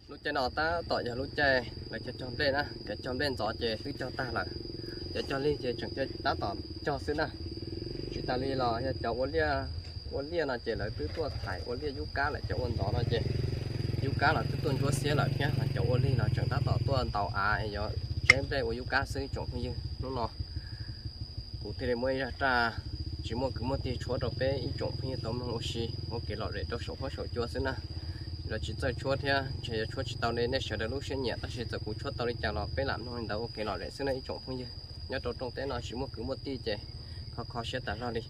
Lub caij no tab tom yog lub caij lawv cog cog nplej na, cov cog nplej ntxov ces twb cog tag lawm. Cov cog lig ces tseem tab tom cog xwb na. Tsis tas li los yog cov ua liaj, ua liaj no ces lawv twb tuaj thaiv ua liaj yub kab lawm. Cov ua ntxov no ces yub kab los twb tuaj ntsuab xiab lawm thiab, cov ua lig los tseem tab tom tuaj ntaus av es yuav tseb nplej ua yub kab xwb ib tsoom phooj ywg. Hnub no kuv thiaj li muab ib zaj raj tsis muaj kwv muaj tij tshuab rau peb ib tsoom phooj ywg tau mloog ua si ua kev lom zem rau saum huab saum cua xwb na. Los tsis txawj tshuab thiab, ntshe yuav tshuab tsis tau li nej sawv daws lub siab nyiam, tab sis txawm kuv tshuab tau li cas los peb lam mloog li ntawd ua kev lom zem xwb na ib tsoom phooj ywg. Nyob rau rooj teb no tsis muaj kwv muaj tij ces kho kho siab tas zog li.